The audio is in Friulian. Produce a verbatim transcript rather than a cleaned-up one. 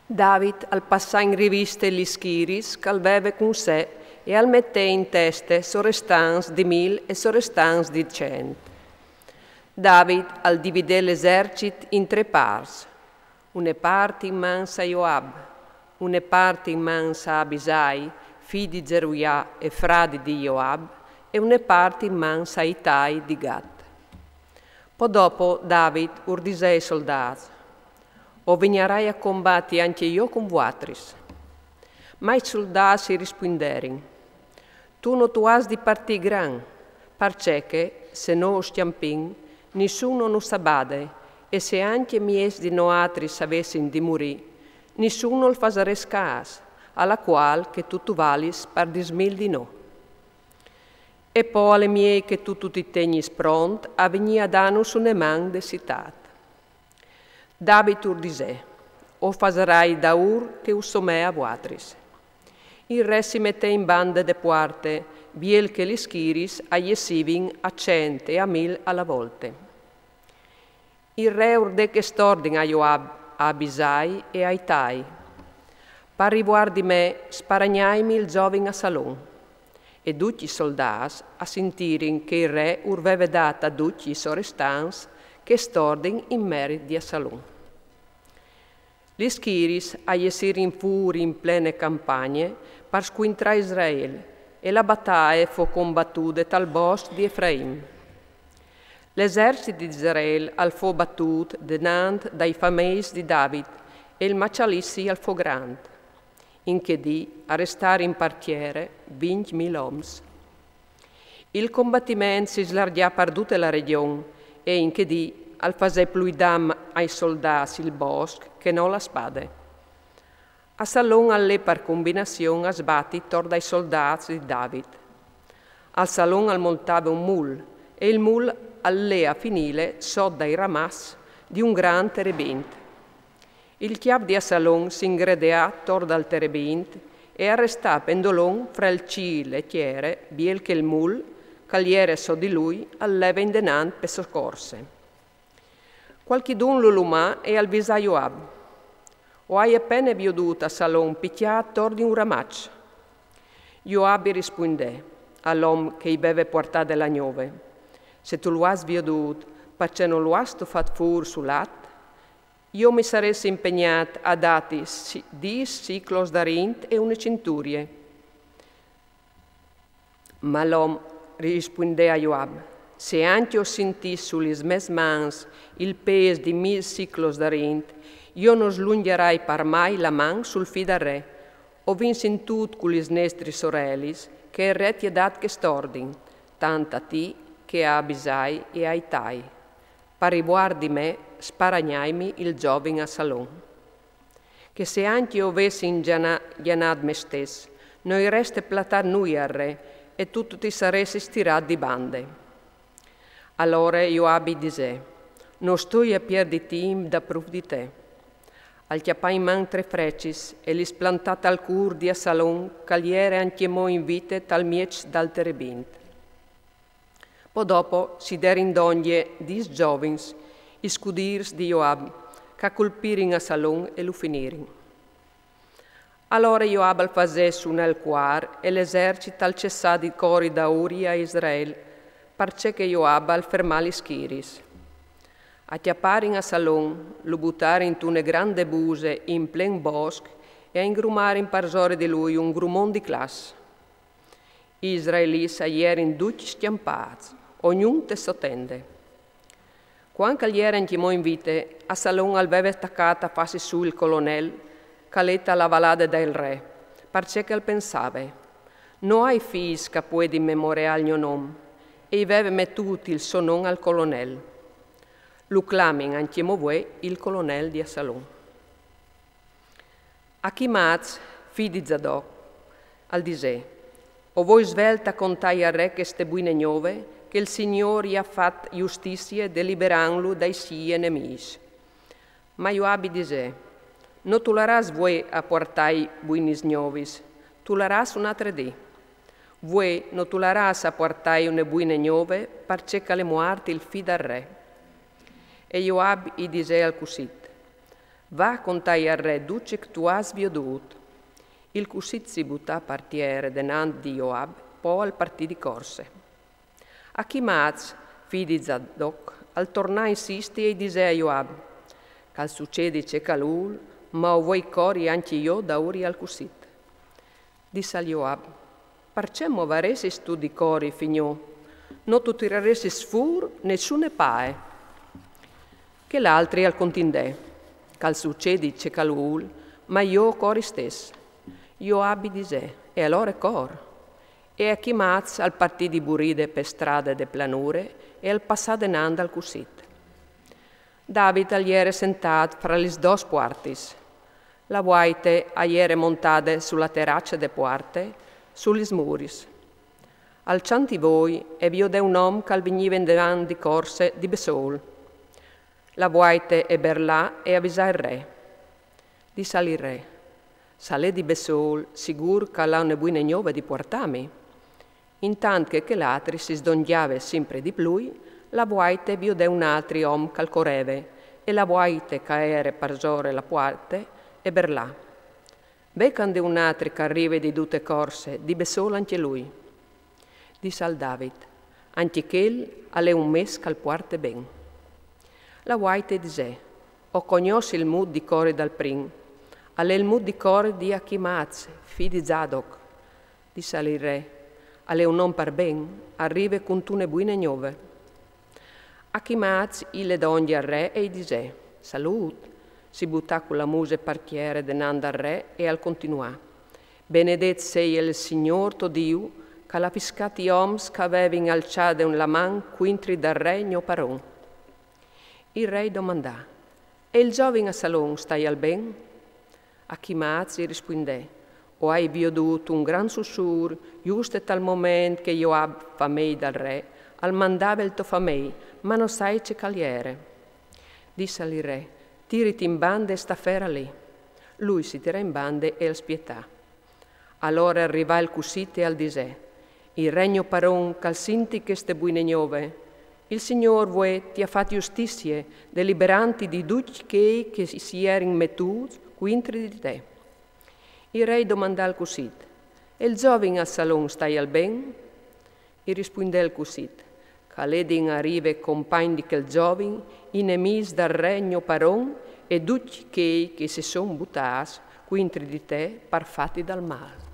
David al passà in riviste lis schiris ch'al veve cun se e al metè in teste sorestants di mil e sorestants di cent. David al dividè l'esercit in tre parts, une part in mans a Joab, une part in mans a Abisai, fi di Zeruià e fradi di Joab, e une part in mans a Itai di Gat. Po dopo David ur disè ai soldâts: O vignarai a combati ancje jo cun vuatris. Ma i soldâts i rispuinderin: Tu no tu âs di partî gran, parcè che, se no us cjampìn, nissun no nus bade, e se ancje mieç di noatris a vessin di murî, nissun nol fasarès câs, a la cuâl che tu tu valis par dîs mil di no. E po al è miei che tu tu ti tegnis pront a vignî a dânus une man de citât. David ur disè: O fasarai daûr che us somee a vuatris. Il re si metè in bande de puarte, biel che lis schiris a jessivin a cent e a mil a la volte. Il re ur dè chest ordin a Joab, a Abisai e a Itai: Par rivuart di me, sparagnaimi il zovin Assalon. E ducj i soldâts a sintirin che il re ur veve dât a ducj i sorestants chest ordin in merit di Assalon. Lis schiris a jessirin fûr in plene campagne par scuintrâ Israel, e la bataie fo combatude tal bosc di Efraim. L'esercit di Israel al fo batût denant dai fameis di David, e il maçalissi al fo grant. In chê dì a restarin par tiere vincj mil oms. Il combatiment si slargjà par dute la regjon, e in chê dì al fasè plui dam ai soldâts il bosc che no la spade. Assalon al lè par combinazion a sbati tor dai soldâts di David. Assalon al montave un mul, e il mul al lè a finîle sot dai ramaçs di un grant terebint. Il cjâf di Assalon si ingredeà tor dal terebint e al restà pendolon fra il cîl e tiere, biel che il mul, ch'al jere sot di lui, al leve indenant pe sô corse. Cualchidun lu lumà e al visà Joab: O ai a pene viodût Assalon picjât tor di un ramaç. Joab i rispuindè, al om che i veve puartade la gnove: Se tu lu âs viodût, parcè no lu âstu fat fûr sul at? Jo mi sarès impegnât a dâti si-, dîs siclos d'arint e une cinturie. Ma l'om rispuindè a Joab: Se ancje o sintìs su lis mês mans il pês di mil siclos d'arint, jo no slungjarai par mai la man sul fi dal re. O vin sintût cu lis nestris orelis che il re ti à dât chest ordin, tant a ti che a Abisai e a Itai: Par rivuart di me, sparagnaimi il zovin Assalon. Che se ancje o vessin gjana-, gjanât me stes, no i reste platât nuie al re, e tu tu ti saressis tirât di bande. Alore Joab i disè: No stoi a pierdi timp dapruf di te. Al cjapà in man trê frecis e lis plantà tal cûr di Assalon, ch'al jere ancjemò in vite tal mieç dal terebint. Po dopo si derin dongje dîs zovins, i scudîrs di Joab, ch'a colpirin Assalon e lu finirin. Alore Joab al fasè sunâ il cuar e l'esercit al cessà di cori daûr a Israel, parcè che Joab al fermà lis schiris. A cjaparin Assalon, lu butarin intune grande buse in plen bosc e a ingrumarin parsore di lui un grumon di clas. I israelits a jerin ducj scjampâts, ognun te sô tende. Cuant ch'al jere ancjemò in vite, Assalon al veve tacât a fâsi sù il colonel ch'al è ta la valade dal re, parcè che al pensave: No ai fîs ch'a puedin memorâ il gno non, e i veve metût il so non al colonel. Lu clamin ancjemò vuê il colonel di Assalon. Achimaç, fi di Zadoc, al disè: O voi svelt a contâi al re cheste buine gnove, che il Signôr i à fat justizie deliberantlu dai siei nemîs. Ma Joab i disè: No tu larâs vuê a puartâi buinis gnovis, tu larâs un altre dì. Vuê no tu larâs a puartâi une buine gnove, parcè ch'al è muart il fi dal re. E Joab i disè alcussì: Va a contai al re ducc ce che tu âs viodût. Il cussit si butà par tiere denant di Joab, po al partì di corse. Achimaaz, fi di Zadok, al tornà a insisti e i disè a Joab: Che al sucedi ce che al vûl, ma o vuei cori ancje jo daûr al cussit. Dissal Joab: Parcè movaressistu di cori fin jo? No tu tiraressis fûr nissune pae. Chel altri al contindè: Che al sucedi ce che al vûl, ma jo o cori istès. Joab i disè: E alore cor. E Achimaaz al partì di buride pe strade de planure e al passà denant al cussit. David al jere sentât fra lis dôs puartis. La vuaite e jere montade su la terace de puarte, su lis muris. Al cjantì voi e viodè un om che al vignive indenant di corse di bessôl. La vuaite e berlà e avisà il re. Dissal il re: Se al è di bessôl, sigûr che al à une buine gnove di puartâmi. Intant che chel altri si sdongjave simpri di plui, la vuaite e viodè un altri om che al coreve, e la vuaite che e jere parsore la puarte e berlà: Ve che 'nd è un altri che al rive di dute corse, di bessôl ancje lui. Dissal David: Ancje chel al è un mes che al puarte ben. La vuaite e disè: O cognossi il mût di cori dal prin. Al è il mût di cori di Achimaaz, fi di Zadok. Dissal il re: Al è un om par ben, al rive cuntune buine gnove. Achimaaz i le dongje al re e i disè: Salût. Si butà cu la muse par tiere denant dal re e al continuà: Benedet sei il Signôr to Diu, che al à fiscât i oms che a vevin alçade la man cuintri dal re gno paron. Il re i domandà: E il zovin Assalon, staial ben? Achimaaz i rispuindè: O ai viodût un grant sussûr, juste tal moment che Joab, famei dal re, al mandave il to famei, ma no sai ce che al jere. Dissal il re: Tiriti in bande e sta fera li. Lui si tirà in bande e al spietà. Alore al rivà il cussit e al disè: Il re gno paron, che al sinti cheste buine gnove. Il Signôr vuê ti à fat justizie, deliberanti di ducj chei che si jerin metûts cuintri di te. Il re i domandà al cussit: E il zovin Assalon, staial ben? I rispuindè il cussit: Che al ledin a rive compagn di chel zovin i nemîs dal re gno paron e ducj chei che si son butâts cuintri di te par fâti dal mâl.